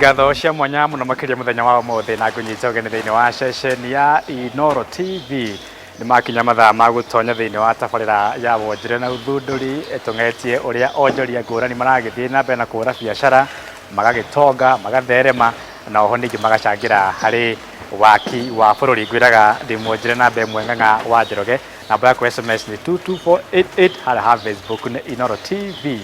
Ngatho cia mwanya mũno makĩria mũthenya wa ũmũthĩ na ngũnyita ũgeni thĩinĩ wa ceceni ya Inooro TV. Nĩ makinya mathaa ma gũtonya thĩinĩ wa tabarĩra ya wonjoria na ũthundũri ĩtũng'etie ũrĩa onjoria ngũrani maragĩthiĩ na mbere na kũhũra biacara, magagĩtonga, magatherema na oho ningĩ magacangĩra harĩ waki wa bũrũri. Ngwĩraga ndĩ mwonjoria namba ĩmwe Ng'ang'a wa Njoroge, namba yakwa ya SMS nĩ 22488 harĩa ha Facebook nĩ Inooro TV.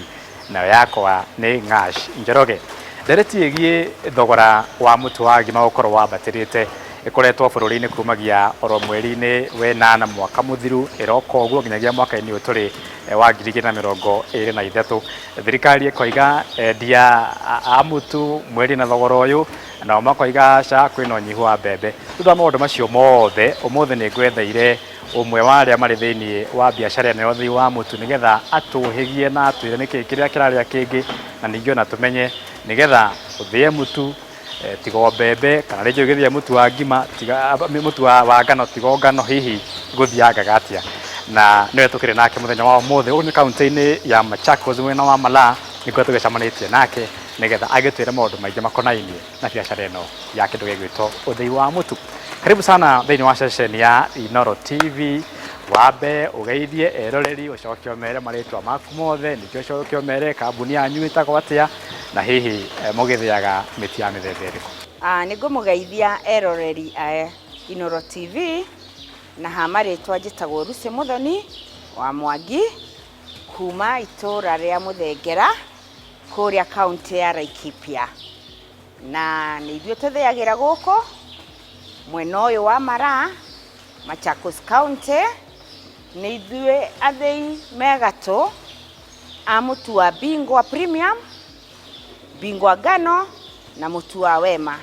Nayo yakwa nĩ Ng'ash Njoroge. Ndereti ĩgiĩ thogora wa mũtu wa ngima gũkorwo wambatĩrĩte ĩkoretwo bũrũri-inĩ kumagia oro mweri-inĩ wenana mwaka mũthiru ĩroka ũguo nginyagia mwaka-inĩ ũyũ tũrĩ wa 2023. Thirikari ĩkoiga endia a mũtu mwendie na thogora ũyũ, nao makoiga aca kwĩna ũnyihu wa mbembe. Nĩ ũndũ wa maũndũ macio mothe, ũmũthĩ nĩ ngwetheire ũmwe wa arĩa marĩ thĩinĩ wa biacara ĩno ya ũthĩi wa mũtu nĩgetha atũhĩgie na atwĩre nĩkĩ kĩrĩa kĩrarĩa kĩngĩ na ningĩ ona tũmenye nĩgetha ũthĩe mũtu tiga o mbembe kana rĩngĩ ũgĩthĩa mũtu wa ngima tiga mũtu wa ngano tiga o ngano hihi gũthiangaga atĩa na nĩwe tũkĩrĩ nake mũthenya wa ũmũthĩ gũkũ nĩ kaũntĩ-inĩ ya Machakos mwena wa Malaa nĩkuo tũgĩcemanĩtie nake nĩgetha agĩtwĩre maũndũ maingĩ makonainie na biacara ĩno ya kĩndũ gĩgwĩtwo ũthĩi wa mũtu. Karibu sana thĩinĩ wa ceceni ya Inooro TV. Wambe ũgeithie eroreri ũcoke ũmere marĩtwa maku mothe, ningĩ ũcoke ũmere kambuni yanyu ĩtagwo atĩa na hihi mũgĩthĩaga mĩtu ya mĩthemba ĩrĩkũ. Nĩ ngũmũgeithia eroreri a Inooro TV, na ha marĩtwa njĩtagwo Lucy Mũthoni wa Mwangi kuma itũra rĩa Mũthengera kũrĩa kaũntĩ ya Laikipia. Na nĩ ithuĩ tũthĩagĩra gũkũ mwena ũyũ wa Maraa, Machakos County. Nĩ ithuĩ athĩi me gatũ a mũtu wa Bingwa Premium, Bingwa Ngano na mũtu wa Wema.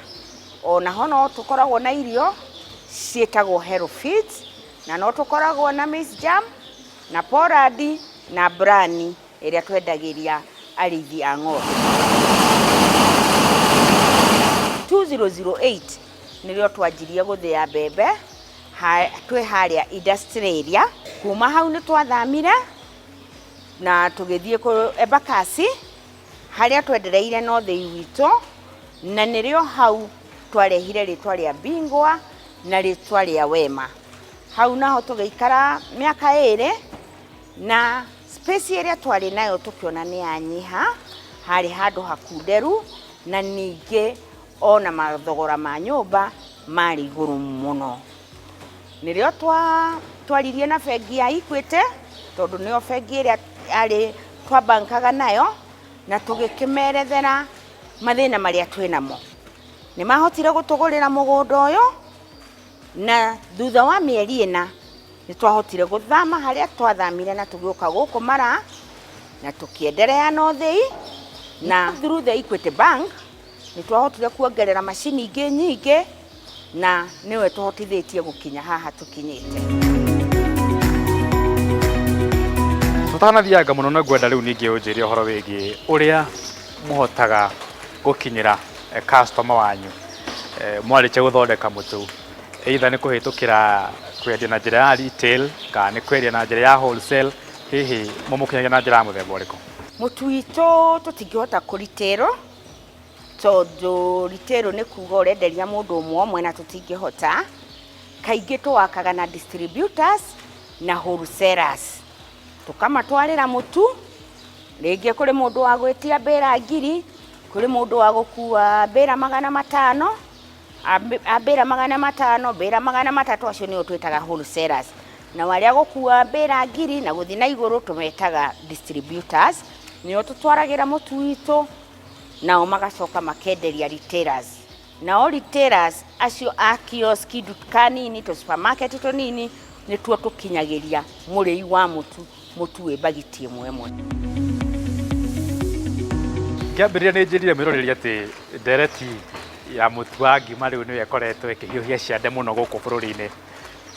Onaho no tũkoragwo na irio ciĩtagwo Health Feeds, na no tũkoragwo na Maize Jam na Pollard na Bran ĩrĩa twendagĩria arĩithi a ng'ombe. 2008 nĩrĩo twanjirie gũthĩa mbembe twĩ harĩa industrial area. Kuma hau nĩ twathamire na tũgĩthiĩ Embakasi harĩa twendereire na ũthĩi witũ, na nĩrĩo hau twarehire rĩtwa rĩa Bingwa na rĩtwa rĩa Wema. Hau naho tũgĩikara mĩaka ĩrĩ na space ĩrĩa twarĩ nayo tũkĩona nĩ yanyiha, harĩ handũ hakunderu na ningĩ ona mathogora ma nyũmba marĩ igũrũ mũno. Nĩrĩo twaririe na bengi ya Equity tondũ nĩyo bengi ĩrĩa yarĩ twabankaga nayo na tũgĩkĩmerethera mathĩna marĩa twĩ namo. Nĩ mahotire gũtũgũrĩra mũgũnda ũyũ na thutha wa mĩeri ĩna nĩ twahotire gũthama harĩa twathamire na tũgĩũka gũkũ Maraa na tũkĩenderea na ũthĩi na through the Equity Bank nĩ twahotire kuongerera macini ingĩ nyingĩ na nĩwe tũhotithĩtie gũkinya haha tũkinyĩte. Tũtanathianga mũno nĩ ngwenda rĩu ningĩ ũnjĩre ũhoro wĩgiĩ ũrĩa mũhotaga gũkinyĩra customer wanyu mwarĩkia gũthondeka mũtu either nĩ kũhĩtũkĩra kwendia na njĩra ya retail kana nĩ kwendia na njĩra ya wholesale, hihi mũmũkinyagia na njĩra ya mũthemba ũrĩkũ? Mũtu witũ tũtingĩhota kũ retail tondũ retail nĩ kuga ũrenderia mũndũ ũmwe ũmwe na tũtingĩhota. Kaingĩ tũwakaga na distributors na wholesalers. Tũkamatwarĩra mũtu, rĩngĩ kũrĩ mũndũ wa gwĩtia mbĩra ngiri, kũrĩ mũndũ wa gũkua mbĩra 500, a mbĩra 500, mbĩra 300, acio nĩo twĩtaga wholesalers. Nao arĩa gũkua mbĩra ngiri na gũthiĩ na igũrũ tũmetaga distributors, nĩo tũtwaragĩra mũtu witũ, nao magacoka makenderia retailers. Nao retailers acio a kioski, nduka nini, tũ supermarket tũnini, nĩtuo tũkinyagĩria mũrĩi wa mũtu, mũtu wĩ mbagiti ĩmwe ĩmwe. Ngĩambĩrĩria nĩ njĩrire mwĩroreri atĩ ndereti ya mũtu wa ngima rĩu nĩyo ĩkoretwo ĩkĩhiũhia ciande mũno gũkũ bũrũri-inĩ,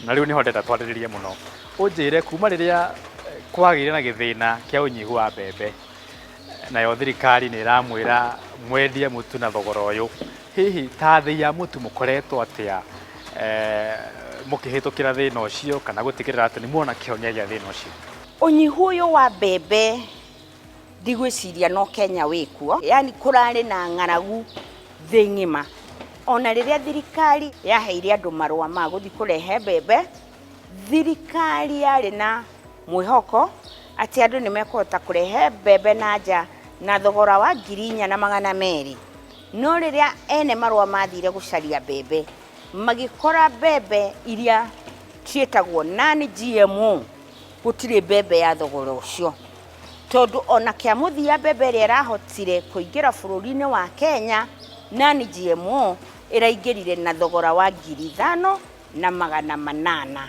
na rĩu nĩho ndĩrenda twarĩrĩrie mũno. Ũnjĩre kuma rĩrĩa kwagĩire na gĩthĩna kĩa ũnyihu wa mbembe, nayo thirikari nĩ ĩramwĩra mwendie mũtu na thogora ũyũ, hihi ta athĩi a mũtu mũkoretwo atĩa mũkĩhĩtũkĩra thĩna ũcio kana gũtigĩrĩra atĩ nĩ muona kĩhonia gĩa thĩna ũcio? Ũnyihu ũyũ wa mbembe ndigwĩciria no Kenya wĩkuo, yani kũrarĩ na ng'aragu. Thĩ ng'ima. Ona rĩrĩa thirikari yaheire andũ marũa ma gũthiĩ kũrehe mbembe, thirikari yarĩ na mwĩhoko atĩ andũ nĩ mekũhota kũrehe mbembe na nja na thogora wa 4200. No rĩrĩa ene marũa mathire gũcaria mbembe, magĩkora mbembe iria ciĩtagwo non-GMO, gũtirĩ mbembe ya thogora ũcio. Tondũ ona kĩa mũthia mbembe ĩrĩa ĩrahotire kũingĩra bũrũri-inĩ wa Kenya non-GMO ĩraingĩrire na thogora wa 5800.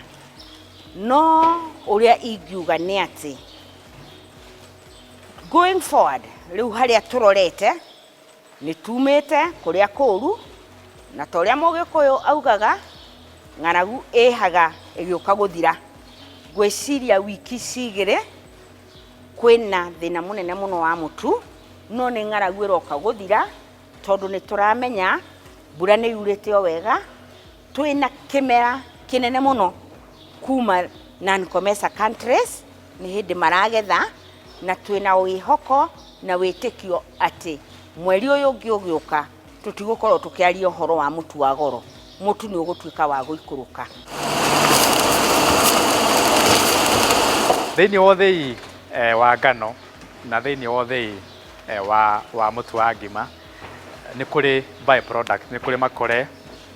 No ũrĩa ingiuga nĩ atĩ going forward, rĩu harĩa tũrorete nĩ tumĩte kũrĩa kũru, na ta ũrĩa Mũgĩkũyũ augaga, ng'aragu ĩhaga ĩgĩũka gũthira. Ngwĩciria wiki ici igĩrĩ kwĩna thĩna mũnene mũno wa mũtu, no nĩ ng'aragu ĩroka gũthira, tondũ nĩ tũramenya mbura nĩ yurĩte o wega, twĩna kĩmera kĩnene mũno kuma non-COMESA countries, nĩ hĩndĩ maragetha, na twĩna wĩhoko na wĩtĩkio atĩ mweri ũyũ ũngĩ ũgĩũka tũtigũkorwo tũkĩaria ũhoro wa mũtu wa goro, mũtu nĩ ũgũtuĩka wa gũikũrũka. Thĩinĩ wa ũthĩi wa ngano na thĩinĩ wa ũthĩi wa mũtu wa ngima nĩ kũrĩ by product, nĩ kũrĩ makore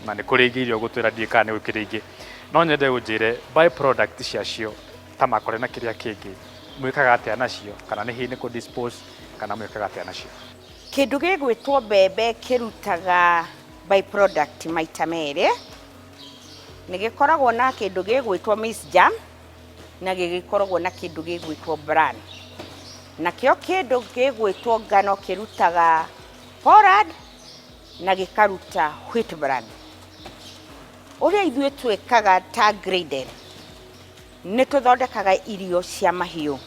na nĩ kũrĩ ingĩ iria ũgũtwĩra, ndiũĩ kana nĩ gũkĩrĩ ingĩ. No nyende ũnjĩre by product ciacio ta makore na kĩrĩa kĩngĩ, mwĩkaga atĩa nacio, kana nĩ hihi nĩ kũ dispose kana mwĩkaga atĩa nacio? Kĩndũ gĩgwĩtwo mbembe kĩrutaga by product maita merĩ. Nĩ gĩkoragwo na kĩndũ gĩgwĩtwo maize germ na gĩgĩkoragwo na kĩndũ gĩgwĩtwo bran. Nakĩo kĩndũ gĩgwĩtwo ngano kĩrutaga pollard na gĩkaruta wheat bran. Ũrĩa ithuĩ twĩkaga ta Graden, nĩ tũthondekaga irio cia mahiũ.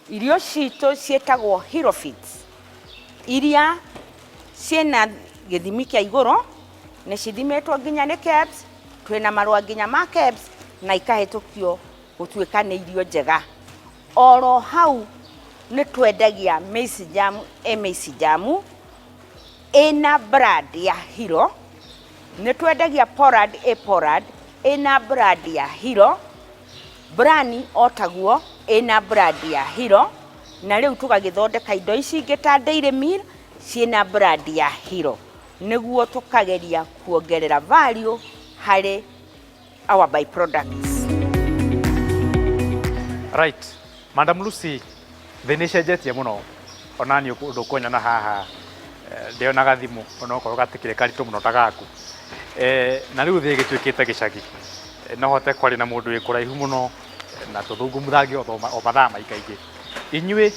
Irio citũ ciĩtagwo Hero Feeds, iria ciĩna gĩthimi kĩa igũrũ, nĩ cithimĩtwo nginya nĩ KEBS, twĩna marũa nginya ma KEBS na ikahĩtũkio gũtuĩka nĩ irio njega. Oro hau nĩ twendagia maize germ, ĩ maize germ ĩna brand ya Hero, nĩ twendagia pollard, ĩ pollard ĩna brand ya Hero, bran o taguo ĩna brand ya Hero, na rĩu tũgagĩthondeka indo ici ingĩ ta dairy meal ciĩna brand ya Hero, nĩguo tũkageria kuongerera value harĩ our byproducts. Right. Madam Lucy, thĩ nĩ ĩcenjetie mũno, ona niĩ ũndũ ũkũnyona haha ndĩona gathimũ onokorwo gatikĩrĩ karitũ mũno ta gaku. Na rĩu thĩ ĩgĩtuĩkĩte gĩcagi. No hote kwaria na mũndũ wĩ kũraihu mũno na tũthungumuthangie o mathaa maingaingĩ. Inyuĩ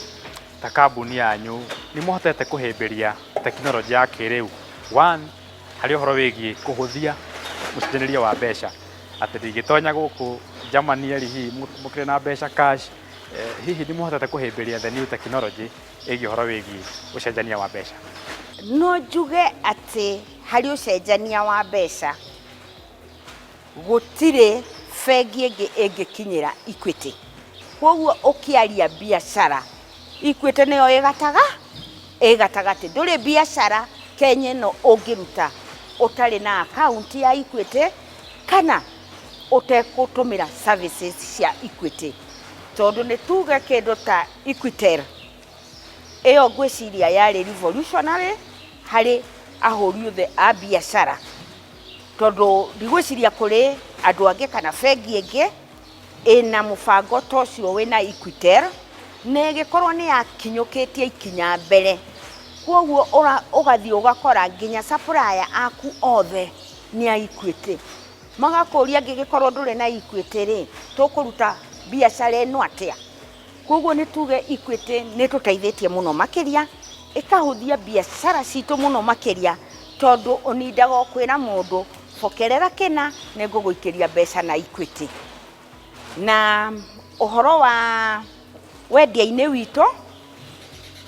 ta kambuni yanyu nĩ mũhotete kũhĩmbĩria tekinoronjĩ ya kĩrĩu, one, harĩ ũhoro wĩgiĩ kũhũthia mũcenjanĩrie wa mbeca, atĩ ndingĩtonya gũkũ Germany eri hihi mũkĩrĩ na mbeca cash, hihi nĩ mũhotete kũhĩmbĩria the new technology ĩgiĩ ũhoro wĩgiĩ ũcenjania wa mbeca? No njuge atĩ harĩ ũcenjania wa mbeca gũtirĩ bengi ĩngĩ ĩngĩkinyĩra Equity. Koguo ũkĩaria biacara, Equity nĩyo ĩ gatagatĩ. Ndũrĩ biacara Kenya ĩno ũngĩruta ũtarĩ na akaunti ya Equity kana ũtekũtũmĩra services cia Equity. Tondũ nĩ tuge kĩndũ ta Equitel, ĩyo ngwĩciria yarĩ revolutionary harĩ ahũri othe a biacara, tondũ ndigwĩciria kũrĩ andũ angĩ kana bengi ĩngĩ ĩna mũbango ta ũcio wĩna Equitel, na ĩgĩkorwo nĩ yakinyũkĩtie ikinya mbere. Koguo ũgathiĩ ũgakora nginya supplier aku othe nĩ a Equity. Magakũria, angĩgĩkorwo ndũrĩ na Equity rĩ, tũkũruta biacara ĩno atĩa? Koguo nĩ tuge Equity nĩ ĩtũteithĩtie mũno makĩria, ĩkahũthia biacara citũ mũno makĩria, tondũ ũnindaga o kwĩra mũndũ bokerera kĩna, nĩ ngũgũikĩria mbeca na Equity. Na ũhoro wa wendia-inĩ witũ,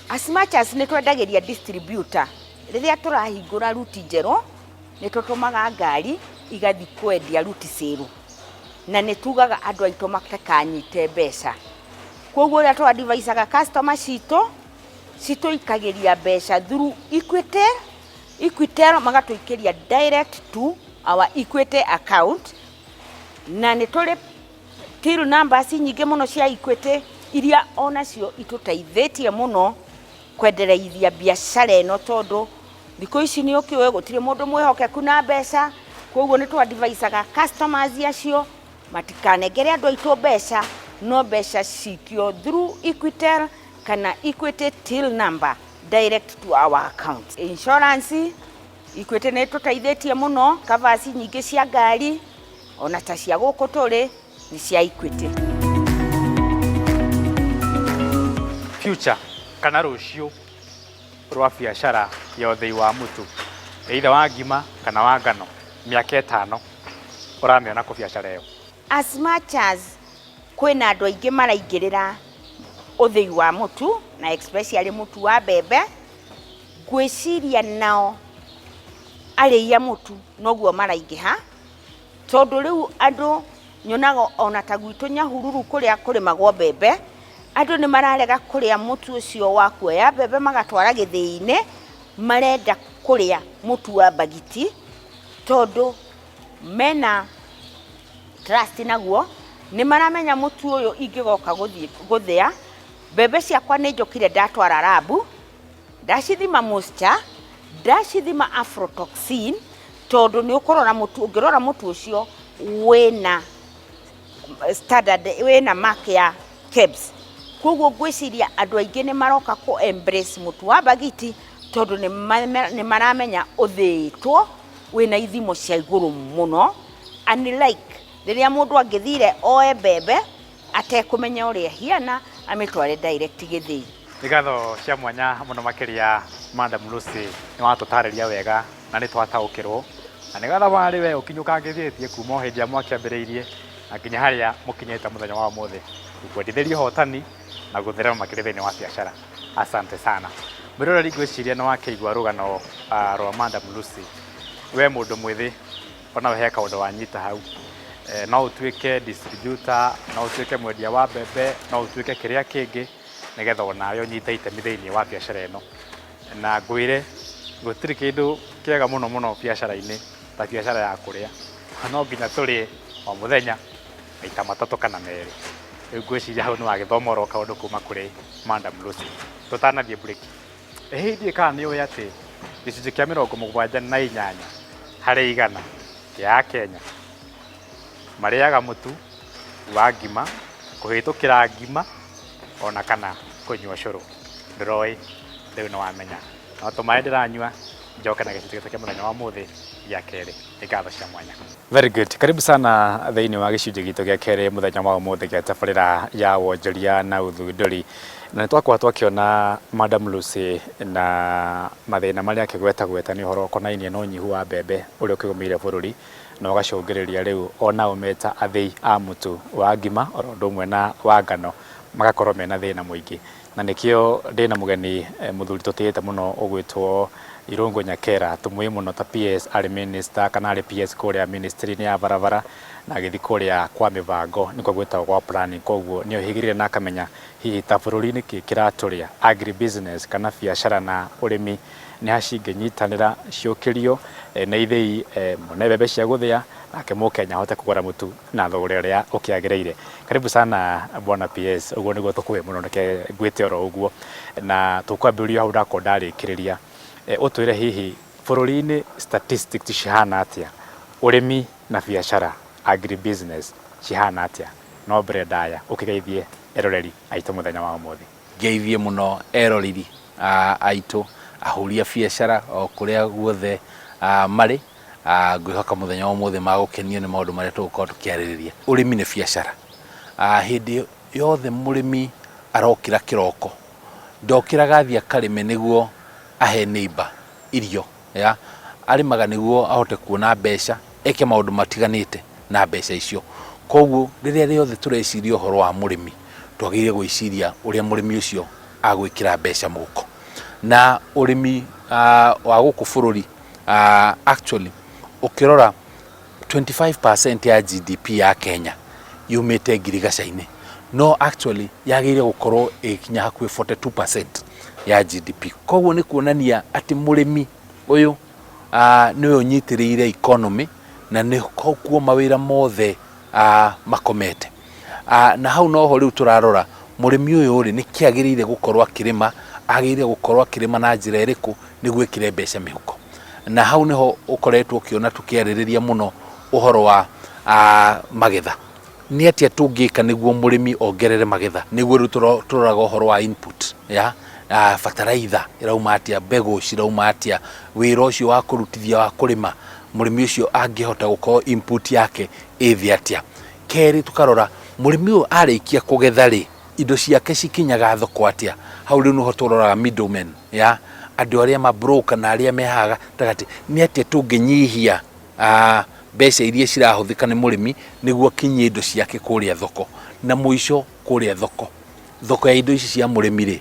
as much as nĩ twendagĩria distributor, rĩrĩa tũrahingũra route njerũ nĩ tũtũmaga ngari igathiĩ kwendia route sale, na nĩ tugaga andũ aitũ matikanyite mbeca. Koguo ũrĩa tũ advisaga customer citũ, citũikagĩria mbeca through Equity. Equitel magatũikĩria direct to our Equity account, na nĩ tũrĩ till numbers nyingĩ mũno cia Equity iria onacio itũteithĩtie mũno kwendereithia biacara ĩno, tondũ thikũ ici nĩ ũkĩũĩ gũtirĩ mũndũ mwĩhokeku na mbeca. Koguo nĩ twadvisaga customers acio matikanengere andũ aitũ mbeca, no mbeca cikio through Equitel kana Equity till number direct to our account. Insurance, Equity nĩ ĩtũteithĩtie mũno, covers nyingĩ cia ngari ona ta cia gũkũ tũrĩ nĩ cia Equity. Future kana rũciũ rwa biacara ya ũthĩi wa mũtu, either wa ngima kana wa ngano, mĩaka 5 ũramĩona kũ biacara ĩyo? As much as kwĩna andũ aingĩ maraingĩrĩra ũthĩi wa mũtu na especially mũtu wa mbembe, ngwĩciria nao arĩi a mũtu noguo maraingĩha, tondũ rĩu andũ nyonaga ona ta gwitũ Nyahururu kũrĩa kũrĩmagwo mbembe, andũ nĩ mararega kũrĩa mũtu ũcio wa kuoya mbembe magatwara gĩthĩi-inĩ, marenda kũrĩa mũtu wa mbagiti tondũ mena trust naguo. Nĩ maramenya mũtu ũyũ ingĩgoka gũthiĩ gũthĩa mbembe ciakwa, nĩ njũkire ndatwara lab, ndacithima moisture, ndacithima aflatoxin, tondũ nĩ ũkũrora mũtu, ũngĩrora mũtu ũcio wĩna standard, wĩna mark ya KEBS. Koguo ngwĩciria andũ aingĩ nĩ maroka kũ embrace mũtu wa mbagiti tondũ nĩ maramenya ũthĩĩtwo wĩna ithimo cia igũrũ mũno, unlike rĩrĩa mũndũ angĩthire oe mbembe atekũmenya ũrĩa ĩhiana amĩtware direct gĩthĩi. Nĩ ngatho cia mwanya mũno makĩria, Madam Lucy, nĩ watũtarĩria wega na nĩ twataũkĩrwo, na nĩ gathabarĩ we ũkinyũkangĩthĩtie kuma o hĩndĩ ĩrĩa mwakĩambĩrĩirie na nginya harĩa mũkinyĩte mũthenya wa ũmũthĩ. Ngwendithĩria ũhotani na gũtherema makĩria thĩinĩ wa biacara. Asante sana. Mwĩroreri, ngwĩciria nĩ wakĩigua rũgano rwa Madam Lucy. We mũndũ mwĩthĩ, onawe he kaũndũ wanyita hau. No ũtuĩke distributor, no ũtuĩke mwendia wa mbembe, no ũtuĩke kĩrĩa kĩngĩ, nĩgetha onawe ũnyite itemi thĩinĩ wa biacara ĩno. Na ngwĩre gũtirĩ kĩndũ kĩega mũno mũno biacara-inĩ ta biacara ya kũrĩa. No nginya tũrĩe o mũthenya maita matatũ kana merĩ. Rĩu ngwĩciria hau nĩ wagĩthoma oro kaũndũ kuma kũrĩ Madam Lucy. Tũtanathiĩ break, ĩ hihi ndiũĩ kana nĩ ũĩ atĩ 78% kĩa Akenya marĩaga mũtu wa ngima kũhĩtũkĩra ngima ona kana kũnyua cũrũ? Ndũroĩ? Rĩu nĩ wamenya. No tũmaĩ ndĩranyua, njoke na gĩcunjĩ gitũ kĩa mũthenya wa ũmũthĩ gĩa kerĩ. Nĩ ngatho cia mwanya. Very good. Karibu sana thĩinĩ wa gĩcunjĩ gitũ gĩa kerĩ mũthenya wa ũmũthĩ gĩa tabarĩra ya wonjoria na ũthundũri. Na nĩ twakorwo twakĩona Madam Lucy na mathĩna marĩa akĩgwetagweta nĩ ũhoro ũkonainie na ũnyihu wa mbembe ũrĩa ũkĩgũmĩire bũrũri na ũgacũngĩrĩria rĩu onao meta athĩi a mũtu wa ngima oro ũndũ ũmwe na wa ngano magakorwo mena thĩna mũingĩ. Na nĩkĩo ndĩna mũgeni, mũthuri tũtĩĩte mũno ũgwĩtwo Irũngũ Nyakera, tũmũĩ mũno ta PS, arĩ minister kana arĩ PS kũrĩa ministry-inĩ ya barabara na agĩthiĩ kũrĩa kwa mĩbango nĩkuo gwĩtagwo gwa planning. Koguo nĩ ohĩgĩrĩire na akamenya hihi ta bũrũri nĩkĩ kĩratũrĩa, agri business kana biacara na ũrĩmi nĩ ha cingĩnyitanĩra ciũkĩrio nĩ ithĩi mone mbembe cia gũthĩa, nake mũkenya ahote kũgũra mũtu na thogora ũrĩa ũkĩagĩrĩire. Karibu sana bwana PS, ũguo nĩguo tũkũĩ mũno, reke ngwĩte oro ũguo. Na tũkwambĩrĩria hau ndakorwo ndarĩkĩrĩria, ũtwĩre hihi bũrũri-inĩ statistics cihana atĩa, ũrĩmi na biacara agri business cihana atĩa? No mbere ndaya ũkĩgeithie eroreri aitũ mũthenya wa ũmũthĩ. Ngeithie mũno eroreri aitũ, ahũri a biacara o kũrĩa guothe marĩ. Ngwĩhoka mũthenya wa ũmũthĩ magũkenio nĩ maũndũ marĩa tũgũkorwo tũkĩarĩrĩria. Ũrĩmi nĩ biacara. Hĩndĩ yothe mũrĩmi arokĩra kĩroko, ndokĩraga athiĩ akarĩme nĩguo ahe neighbor irio ya arĩmaga nĩguo ahote kuona mbeca eke maũndũ matiganĩte na mbeca icio. Koguo rĩrĩa rĩothe tũreciria ũhoro wa mũrĩmi, twagĩrĩire gwĩciria ũrĩa mũrĩmi ũcio agwĩkĩra mbeca mũhuko. Na ũrĩmi wa gũkũ bũrũri, actually ũkĩrora 25% ya GDP ya Kenya yumĩte ngirigaca-inĩ, no actually yagĩrĩire gũkorwo ĩgĩkinya hakuhĩ 42% ya GDP. Koguo nĩ kuonania atĩ mũrĩmi ũyũ Nĩwe ũnyitĩrĩire economy na nĩ kuo mawĩra mothe makomete. Na hau noho rĩu tũrarora mũrĩmi ũyũ rĩ, nĩkĩ agĩrĩire gũkorwo akĩrĩma, agĩrĩire gũkorwo akĩrĩma na njĩra ĩrĩkũ nĩguo ĩkĩre mbeca mĩhuko. Na hau nĩho ũkoretwo ũkĩona tũkĩarĩrĩria mũno ũhoro wa magetha. Nĩ atĩa tũngĩka nĩguo mũrĩmi ongerere magetha? Nĩguo rĩu tũroraga ũhoro wa input ya bataraitha ĩrauma atĩa, mbegũ cirauma atĩa, wĩra ũcio wa kũrutithia wa kũrĩma, mũrĩmi ũcio angĩhota gũkorwo input yake ĩ thĩ atĩa. Kerĩ tũkarora mũrĩmi ũyũ arĩkia kũgetha rĩ, indo ciake cikinyaga thoko atĩa. Hau rĩu nĩho tũroraga middlemen ya andũ arĩa ma broker na arĩa me haha gatagatĩ, nĩ atĩa tũngĩnyihia mbeca iria cirahũthĩka nĩ mũrĩmi nĩguo akinyie indo ciake kũrĩa thoko. Na mũico kũrĩa thoko, thoko ya indo ici cia mũrĩmi rĩ,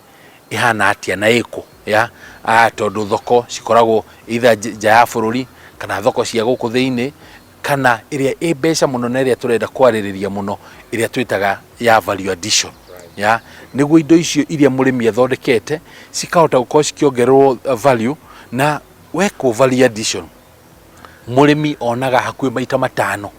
ĩhana atĩa na ĩkũ? Ya, tondũ thoko cikoragwo either nja ya bũrũri kana thoko cia gũkũ thĩinĩ kana ĩrĩa ĩ mbeca mũno na ĩrĩa tũrenda kwarĩrĩria mũno ĩrĩa twĩtaga ya value addition. Ya, nĩguo indo icio iria mũrĩmi athondekete cikahota gũkorwo cikĩongererwo value na wekwo value addition mũrĩmi onaga hakuhĩ maita matano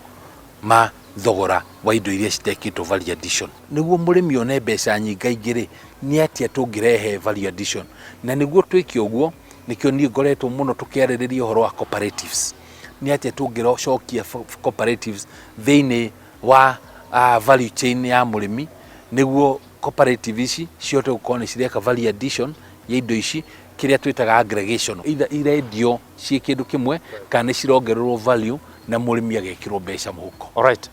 ma thogora wa indo iria citekĩtwo value addition. Nĩguo mũrĩmi one mbeca nyingaingĩ rĩ, nĩ atĩa tũngĩrehe value addition? Na nĩguo twĩke ũguo, nĩkĩo niĩ ngoretwo mũno tũkĩarĩrĩria ũhoro wa cooperatives. Nĩ atĩa tũngĩcokia cooperatives thĩinĩ wa value chain ya mũrĩmi, nĩguo cooperative ici cihote gũkorwo nĩ cireka value addition ya indo ici, kĩrĩa twĩtaga aggregation. Either irendio ciĩ kĩndũ kĩmwe kana nĩ cirongererwo value na mũrĩmi agekĩrwo mbeca mũhuko. Alright.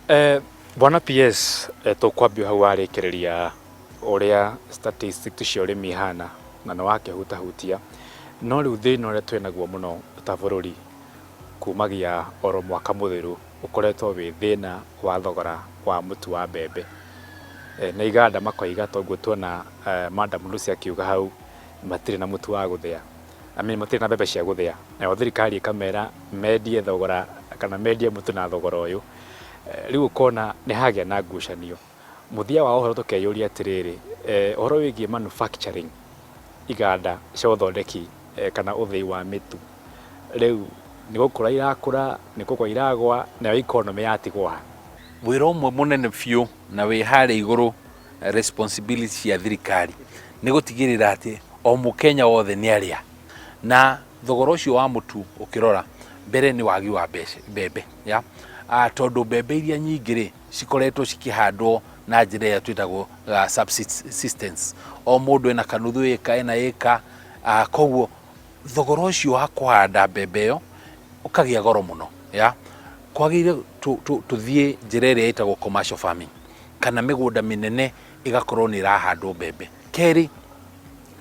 Bwana PS, tũkwambia hau warĩkĩrĩria ũrĩa statistics cia ũrĩmi ihana na nĩ wakĩhutahutia, no rĩu thĩna ũrĩa twĩnaguo mũno ta bũrũri kumagia oro mwaka mũthiru ũkoretwo wĩ thĩna wa thogora wa mũtu wa mbembe. Na iganda makoiga toguo tuona Madam Lucy akiuga hau matirĩ na mũtu wa gũthĩa. I mean, matirĩ na mbembe cia gũthĩa. Nayo thirikari ĩkamera mendie thogora kana mendie mũtu na thogora ũyũ. Rĩu ũkona nĩ hagĩa na ngucanio. Mũthia wa ũhoro tũkeyũria atĩrĩrĩ, ũhoro wĩgiĩ manufacturing, iganda cia ũthondeki kana ũthĩi wa mĩtu, rĩu nĩ gũkũra irakũra, nĩ kũgwa iragwa, nayo economy yatigwo ha? Wĩra ũmwe mũnene biũ na wĩ harĩa igũrũ responsibility cia thirikari nĩ gũtigĩrĩra atĩ o mũkenya wothe nĩ arĩa. Na thogora ũcio wa mũtu ũkĩrora mbere nĩ wagi wa mbembe ya tondũ mbembe iria nyingĩ rĩ cikoretwo cikĩhandwo na njĩra ĩrĩa twĩtagwo subsistence. O mũndũ ena kanuthu ĩka ena ĩka, koguo thogora ũcio wa kũhanda mbembe ĩyo ũkagĩa goro mũno ya. Kwagĩrĩire tũthiĩ njĩra ĩrĩa ĩtagwo commercial farming kana mĩgũnda mĩnene ĩgakorwo nĩ ĩrahandwo mbembe. Kerĩ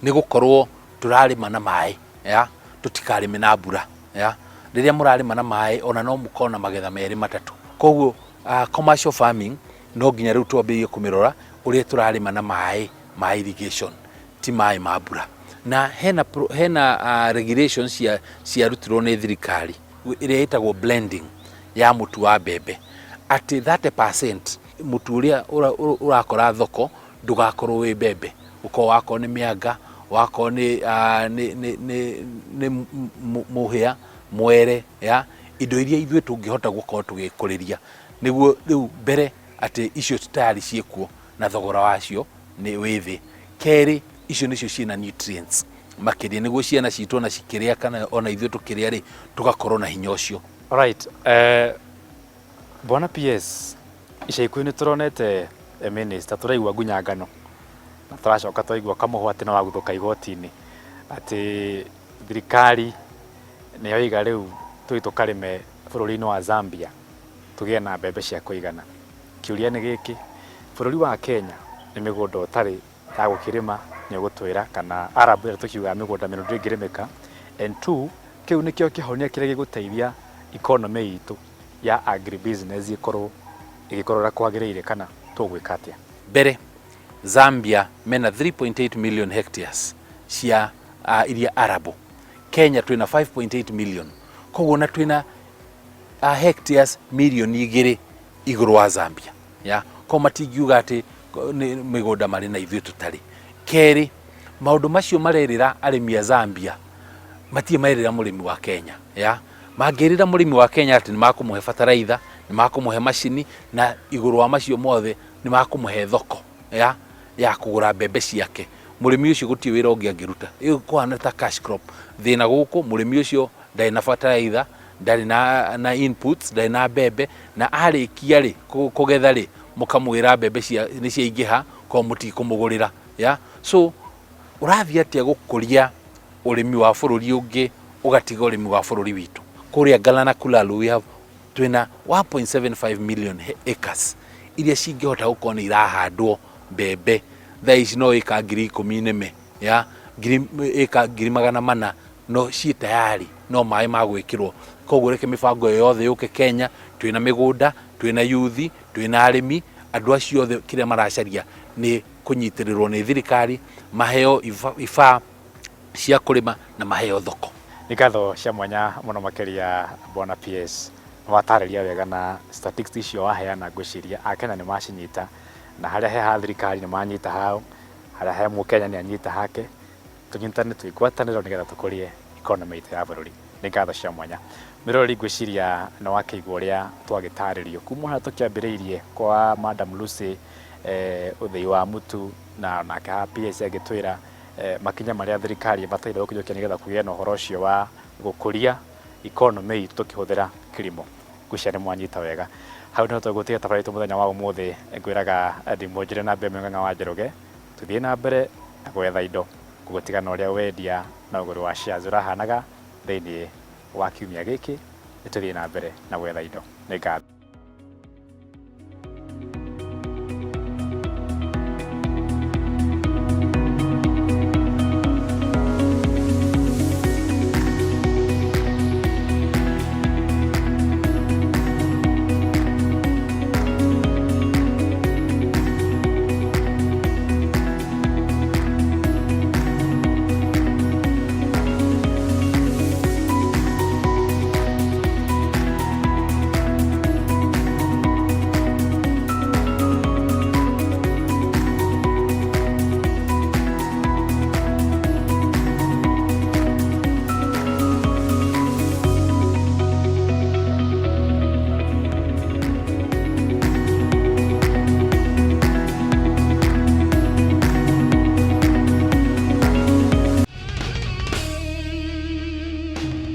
nĩ gũkorwo tũrarĩma na maĩ ya, tũtikarĩme na mbura ya. Rĩrĩa mũrarĩma na maĩ ona no mũkorwo na magetha merĩ matatũ. Koguo commercial farming no nginya rĩu twambĩrĩrie kũmĩrora ũrĩa tũrarĩma na maĩ ma irrigation ti maĩ ma mbura. Na hena regulations ciarutirwo nĩ thirikari ĩrĩa ĩtagwo blending ya mũtu wa mbembe atĩ 30% mũtu ũrĩa ũrakora thoko ndũgakorwo wĩ mbembe, ũkorwo wakorwo nĩ mĩanga, wakorwo nĩ mũhĩa, mwere ya indo iria ithuĩ tũngĩhota gũkorwo tũgĩkũrĩria nĩguo rĩu mbere atĩ icio tayari ciĩkuo na thogora wacio nĩ wĩ thĩ. Kerĩ icio nĩcio ciĩna nutrients makĩria nĩguo ciana citũ ona cikĩrĩa kana ona ithuĩ tũkĩrĩa rĩ tũgakorwo na hinya ũcio. Alright, Bwana PS, ica ikuhĩ nĩ tũronete minister tũraigua ngunyangano na tũracoka twaigua kamũhwa atĩ no waguthũka igoti-inĩ atĩ thirikari nĩ yoiga rĩu tũthiĩ tũkarĩme bũrũri-inĩ wa Zambia tũgĩe na mbembe cia kũigana. Kĩũria nĩ gĩkĩ, bũrũri wa Kenya nĩ mĩgũnda ũtarĩ ya gũkĩrĩma nĩ ũgũtwĩra kana Arab ĩrĩa tũkiugaga mĩgũnda mĩnoru ndĩngĩrĩmĩka, and two, kĩu nĩkĩo kĩhonia kĩrĩa gĩgũteithia economy itũ ya agribusiness ĩkorwo ĩgĩkorwo ũrĩa kwagĩrĩire kana tũgwĩka atĩa? Mbere Zambia mena 3.8 million hectares cia iria arable, Kenya twĩna 5.8 million, koguo ona twĩna hectares mirioni igĩrĩ igũrũ wa Zambia ya ko matingiuga atĩ nĩ mĩgũnda marĩ na ithuĩ tũtarĩ. Kerĩ, maũndũ macio marerĩra arĩmi a Zambia matirĩ marerĩra mũrĩmi wa Kenya ya. Mangĩrĩra mũrĩmi wa Kenya atĩ nĩ makũmũhe bataraitha, nĩ makũmũhe macini, na igũrũ wa macio mothe nĩ makũmũhe thoko ya ya kũgũra mbembe ciake, mũrĩmi ũcio gũtirĩ wĩra ũngĩ angĩruta. Ĩyo kũhana ta cash crop. Thĩna gũkũ mũrĩmi ũcio ndarĩ na bataraitha, ndarĩ na, na inputs, ndarĩ na mbembe, na arĩkia rĩ kũgetha rĩ, mũkamwĩra mbembe cia nĩ ciaingĩha koguo mũtikũmũgũrĩra. Yeah? So ũrathiĩ atĩa gũkũria ũrĩmi wa bũrũri ũngĩ ũgatiga ũrĩmi wa bũrũri witũ? Kũrĩa Galana Kulalu we have twĩna 1.75 million acres iria cingĩhota gũkorwo nĩ irahandwo mbembe thaa ici no ĩka 10,000 nĩme ya ngiri ĩka 400,000 no ciĩ tayari no maĩ ma gwĩkĩrwo. Koguo reke mĩbango ĩyo yothe yũke Kenya, twĩna mĩgũnda, twĩna yuthi, twĩna arĩmi, andũ acio othe kĩrĩa maracaria nĩ kũnyitĩrĩrwo nĩ thirikari, maheo ibaa cia kũrĩma na maheo thoko. Nĩ ngatho cia mwanya mũno makĩria Bwana PS, nĩ watarĩria wega na statistics icio waheana ngwĩciria Akenya nĩ macinyita, na harĩa he ha thirikari nĩ manyita hao, harĩa he mũkenya nĩ anyita hake, tũnyitane twĩ ngwatanĩro nĩgetha tũkũrie economy itũ ya bũrũri. Nĩ ngatho cia mwanya. Mwĩroreri ngwĩciria nĩ wakĩigua ũrĩa twagĩtarĩrio kuma harĩa tũkĩambĩrĩirie kwa Madam Lucy ũthĩi wa mũtu na nake haha PS agĩtwĩra makinya marĩa thirikari ĩbataire gũkinyũkia nĩgetha kũgĩe na ũhoro ũcio wa gũkũria economy itũ tũkĩhũthĩra kilimo. Ngwĩciria nĩ mwanyita wega. Hau nĩho tũgũtiga tabarĩra itũ mũthenya wa ũmũthĩ. Ngwĩraga ndĩ Mũnjĩre na Mbembe Ng'ang'a wa Njoroge. Tũthiĩ na mbere na gwetha indo gũtigana ũrĩa wendia na ũgũri wa shares ũrahanaga thĩinĩ wa kiumia gĩkĩ. Nĩ tũthiĩ na mbere na gwetha indo. Nĩ ngatho.